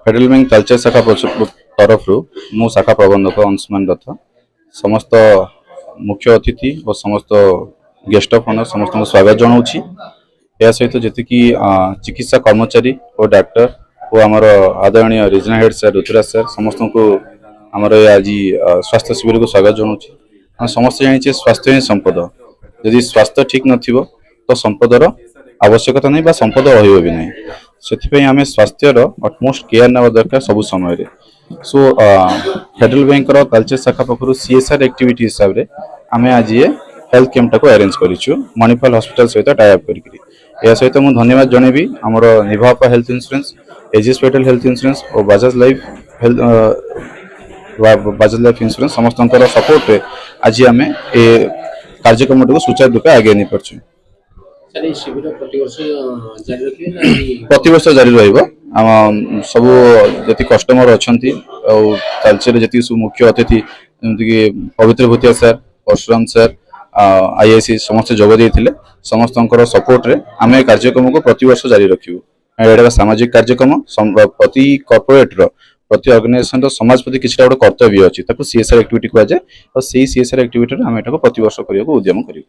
Federal bank Talcher ଶାଖା ତରଫରୁ ମୁଁ ଶାଖା ପ୍ରବନ୍ଧକ ଅଂଶୁମାନ ରଥ ସମସ୍ତ ମୁଖ୍ୟ ଅତିଥି ଓ ସମସ୍ତ ଗେଷ୍ଟ ଅଫ୍ ଅନର ସମସ୍ତଙ୍କୁ ସ୍ୱାଗତ ଜଣାଉଛି। ଏହା ସହିତ ଯେତିକି ଚିକିତ୍ସା କର୍ମଚାରୀ ଓ ଡାକ୍ତର ଓ ଆମର ଆଦରଣୀୟ regional head sir Ruturaj sir, ସମସ୍ତଙ୍କୁ ଆମର ଏ ଆଜି ସ୍ୱାସ୍ଥ୍ୟ ଶିବିରକୁ ସ୍ୱାଗତ ଜଣାଉଛି। ଆମେ ସମସ୍ତେ ଜାଣିଛେ, ସ୍ୱାସ୍ଥ୍ୟ ହିଁ ସମ୍ପଦ। ଯଦି ସ୍ୱାସ୍ଥ୍ୟ ଠିକ୍ ନଥିବ ତ ସମ୍ପଦର ଆବଶ୍ୟକତା ନାହିଁ ବା ସମ୍ପଦ ରହିବ ବି ନାହିଁ। ସେଥିପାଇଁ ଆମେ ସ୍ୱାସ୍ଥ୍ୟର ଅଟମୋଷ୍ଟ କେୟାର ନେବା ଦରକାର ସବୁ ସମୟରେ। ସୋ ଫେଡେରାଲ ବ୍ୟାଙ୍କର ତାଲଚେର ଶାଖା ପକ୍ଷରୁ ସିଏସ୍ଆର୍ ଆକ୍ଟିଭିଟି ହିସାବରେ ଆମେ ଆଜି ଏ ହେଲ୍ଥ କ୍ୟାମ୍ପଟାକୁ ଆରେଞ୍ଜ କରିଛୁ ମଣିପାଲ ହସ୍ପିଟାଲ ସହିତ ଟାଇ ଅପ୍ କରିକିରି। ଏହା ସହିତ ମୁଁ ଧନ୍ୟବାଦ ଜଣେଇବି ଆମର ନିଭାପା health insurance, Ageas federal health insurance ଓ Bajaj life health, Bajaj life insurance, ସମସ୍ତଙ୍କର ସପୋର୍ଟରେ ଆଜି ଆମେ ଏ କାର୍ଯ୍ୟକ୍ରମଟିକୁ ସୁଚାରୁ ରୂପେ ଆଗେଇ ନେଇପାରୁଛୁ। ସାର୍, ଏଇ ଶିବିର ପ୍ରତିବର୍ଷ ଜାରି ରଖିବେ ନା ପ୍ରତିବର୍ଷ ଜାରି ରହିବ। ଆମ ସବୁ ଯେତିକି କଷ୍ଟମର ଅଛନ୍ତି ଆଉ ତାଲଚେରରେ ଯେତିକି ସବୁ ମୁଖ୍ୟ ଅତିଥି, ଯେମିତିକି ପବିତ୍ର Bhutia sir, Parashuram sir, IIC, ସମସ୍ତେ ଯୋଗ ଦେଇଥିଲେ। ସମସ୍ତଙ୍କର ସପୋର୍ଟରେ ଆମେ ଏ କାର୍ଯ୍ୟକ୍ରମକୁ ପ୍ରତିବର୍ଷ ଜାରି ରଖିବୁ। ଏଇଟା ଏକ ସାମାଜିକ କାର୍ଯ୍ୟକ୍ରମ। ପ୍ରତି କର୍ପୋରେଟର, ପ୍ରତି ଅର୍ଗାନାଇଜେସନର ସମାଜ ପ୍ରତି କିଛିଟା ଗୋଟେ କର୍ତ୍ତବ୍ୟ ଅଛି। ତାକୁ ସିଏସ୍ଆର୍ ଆକ୍ଟିଭିଟି କୁହାଯାଏ। ଆଉ ସେଇ ସିଏସ୍ଆର୍ ଆକ୍ଟିଭିଟିରେ ଆମେ ଏଟାକୁ ପ୍ରତିବର୍ଷ କରିବାକୁ ଉଦ୍ୟମ କରିବୁ।